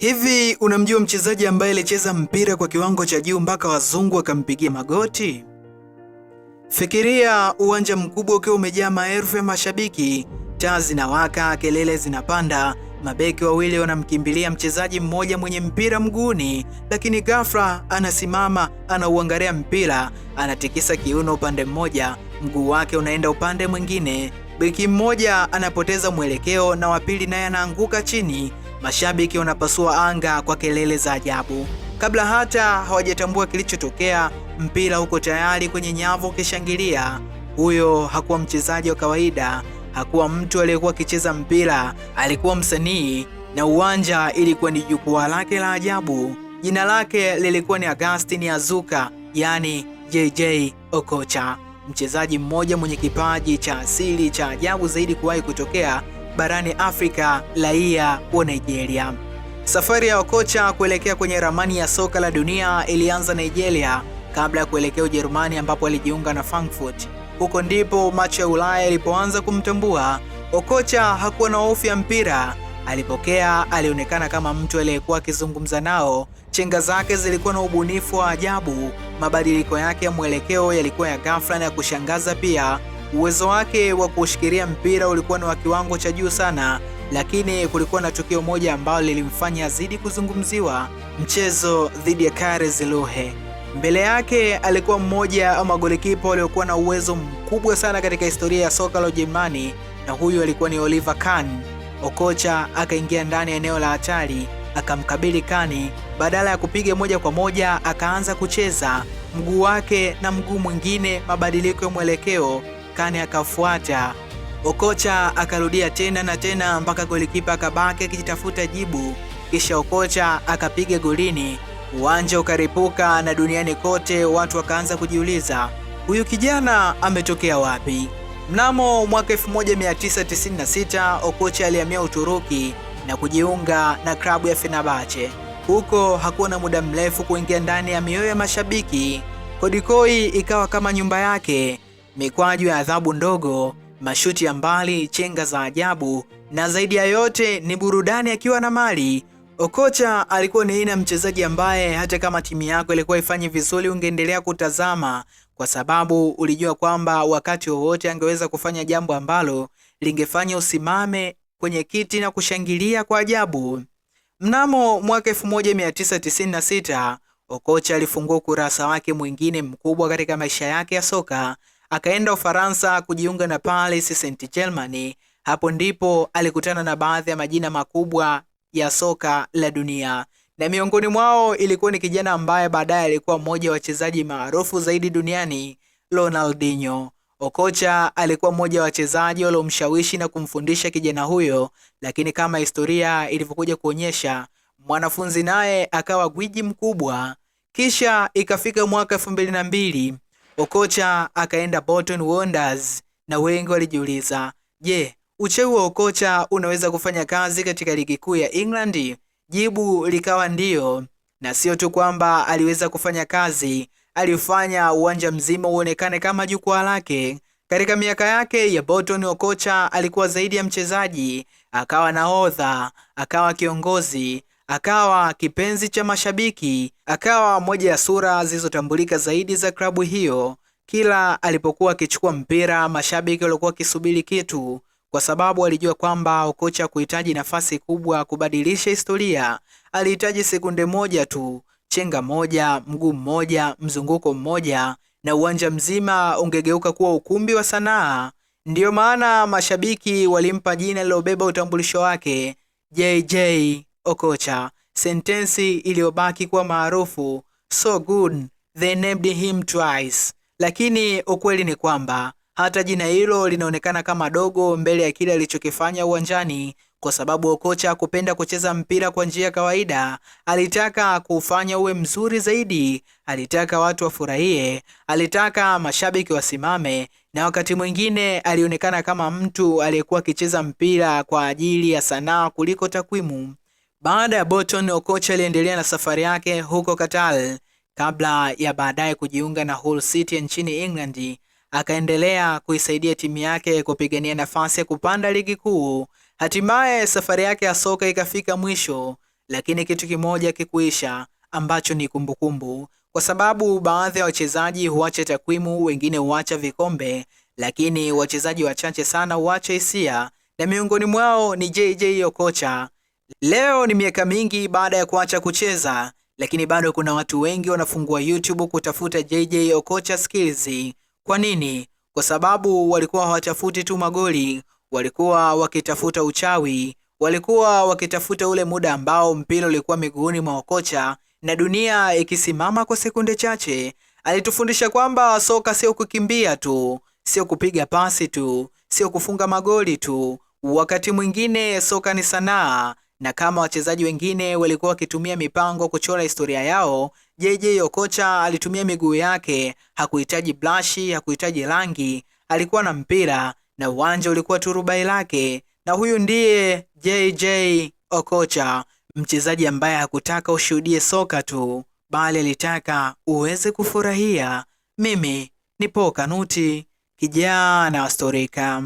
Hivi unamjua mchezaji ambaye alicheza mpira kwa kiwango cha juu mpaka wazungu wakampigia magoti? Fikiria uwanja mkubwa ukiwa umejaa maelfu ya mashabiki, taa zinawaka, kelele zinapanda, mabeki wawili wanamkimbilia mchezaji mmoja mwenye mpira mguuni, lakini ghafla anasimama, anauangalia mpira, anatikisa kiuno upande mmoja, mguu wake unaenda upande mwingine. Beki mmoja anapoteza mwelekeo na wa pili naye anaanguka chini. Mashabiki wanapasua anga kwa kelele za ajabu. Kabla hata hawajatambua kilichotokea, mpira uko tayari kwenye nyavu ukishangilia. Huyo hakuwa mchezaji wa kawaida, hakuwa mtu aliyekuwa akicheza mpira, alikuwa msanii na uwanja ilikuwa ni jukwaa lake la ajabu. Jina lake lilikuwa ni Augustine Azuka, yani JJ Okocha, mchezaji mmoja mwenye kipaji cha asili cha ajabu zaidi kuwahi kutokea barani Afrika, raia wa Nigeria. Safari ya Okocha kuelekea kwenye ramani ya soka la dunia ilianza Nigeria kabla ya kuelekea Ujerumani ambapo alijiunga na Frankfurt. Huko ndipo macho ya Ulaya yalipoanza kumtambua. Okocha hakuwa na hofu ya mpira. Alipokea, alionekana kama mtu aliyekuwa akizungumza nao. Chenga zake zilikuwa na ubunifu wa ajabu. Mabadiliko yake ya mwelekeo yalikuwa ya ghafla na ya kushangaza pia. Uwezo wake wa kushikilia mpira ulikuwa ni wa kiwango cha juu sana, lakini kulikuwa na tukio moja ambalo lilimfanya azidi kuzungumziwa, mchezo dhidi ya Karlsruhe. Mbele yake alikuwa mmoja wa magolikipa waliokuwa na uwezo mkubwa sana katika historia ya soka la Ujerumani, na huyu alikuwa ni Oliver Kahn. Okocha akaingia ndani ya eneo la hatari akamkabili Kahn. Badala ya kupiga moja kwa moja, akaanza kucheza mguu wake na mguu mwingine, mabadiliko ya mwelekeo. Kahn akafuata. Okocha akarudia tena na tena mpaka golikipa akabaki akijitafuta jibu, kisha Okocha akapiga golini. Uwanja ukaripuka na duniani kote watu wakaanza kujiuliza, huyu kijana ametokea wapi? Mnamo mwaka 1996 Okocha alihamia Uturuki na kujiunga na klabu ya Fenerbahce. Huko hakuwa na muda mrefu kuingia ndani ya mioyo ya mashabiki. Kodikoi ikawa kama nyumba yake. Mikwaju ya adhabu ndogo, mashuti ya mbali, chenga za ajabu na zaidi ya yote ni burudani akiwa na mali. Okocha alikuwa ni aina mchezaji ambaye hata kama timu yako ilikuwa ifanyi vizuri ungeendelea kutazama kwa sababu ulijua kwamba wakati wowote angeweza kufanya jambo ambalo lingefanya usimame kwenye kiti na kushangilia kwa ajabu. Mnamo mwaka 1996 Okocha alifungua ukurasa wake mwingine mkubwa katika maisha yake ya soka. Akaenda Ufaransa kujiunga na Paris Saint-Germain. Hapo ndipo alikutana na baadhi ya majina makubwa ya soka la dunia, na miongoni mwao ilikuwa ni kijana ambaye baadaye alikuwa mmoja wa wachezaji maarufu zaidi duniani, Ronaldinho. Okocha alikuwa mmoja wa wachezaji waliomshawishi na kumfundisha kijana huyo, lakini kama historia ilivyokuja kuonyesha, mwanafunzi naye akawa gwiji mkubwa. Kisha ikafika mwaka 2002 Okocha akaenda Bolton Wanderers na wengi walijiuliza, je, uchewi wa Okocha unaweza kufanya kazi katika ligi kuu ya England? Jibu likawa ndiyo, na sio tu kwamba aliweza kufanya kazi, alifanya uwanja mzima uonekane kama jukwaa lake. Katika miaka yake ya Bolton, Okocha alikuwa zaidi ya mchezaji, akawa nahodha, akawa kiongozi, akawa kipenzi cha mashabiki, akawa moja ya sura zilizotambulika zaidi za klabu hiyo. Kila alipokuwa akichukua mpira, mashabiki walikuwa wakisubiri kitu, kwa sababu walijua kwamba Okocha kuhitaji nafasi kubwa kubadilisha historia. Alihitaji sekunde moja tu, chenga moja, mguu mmoja, mzunguko mmoja, na uwanja mzima ungegeuka kuwa ukumbi wa sanaa. Ndiyo maana mashabiki walimpa jina lilobeba utambulisho wake, JJ Okocha, sentensi iliyobaki kuwa maarufu, so good they named him twice. Lakini ukweli ni kwamba hata jina hilo linaonekana kama dogo mbele ya kile alichokifanya uwanjani, kwa sababu Okocha hakupenda kucheza mpira kwa njia ya kawaida. Alitaka kuufanya uwe mzuri zaidi, alitaka watu wafurahie, alitaka mashabiki wasimame, na wakati mwingine alionekana kama mtu aliyekuwa akicheza mpira kwa ajili ya sanaa kuliko takwimu. Baada ya Bolton, Okocha aliendelea na safari yake huko Qatar kabla ya baadaye kujiunga na Hull City nchini England. Akaendelea kuisaidia timu yake kupigania nafasi ya kupanda ligi kuu. Hatimaye safari yake ya soka ikafika mwisho. Lakini kitu kimoja kikuisha ambacho ni kumbukumbu, kwa sababu baadhi ya wachezaji huacha takwimu, wengine huacha vikombe, lakini wachezaji wachache sana huacha hisia, na miongoni mwao ni JJ Okocha. Leo ni miaka mingi baada ya kuacha kucheza, lakini bado kuna watu wengi wanafungua YouTube kutafuta JJ Okocha skills. Kwa nini? Kwa sababu walikuwa hawatafuti tu magoli, walikuwa wakitafuta uchawi, walikuwa wakitafuta ule muda ambao mpira ulikuwa miguuni mwa Okocha na dunia ikisimama kwa sekunde chache. Alitufundisha kwamba soka sio kukimbia tu, sio kupiga pasi tu, sio kufunga magoli tu. Wakati mwingine soka ni sanaa, na kama wachezaji wengine walikuwa wakitumia mipango kuchora historia yao, JJ Okocha alitumia miguu yake. Hakuhitaji blashi, hakuhitaji rangi, alikuwa na mpira na uwanja ulikuwa turubai lake. Na huyu ndiye JJ Okocha, mchezaji ambaye hakutaka ushuhudie soka tu, bali alitaka uweze kufurahia. Mimi ni Paul Kanuti, kijana wa Storika.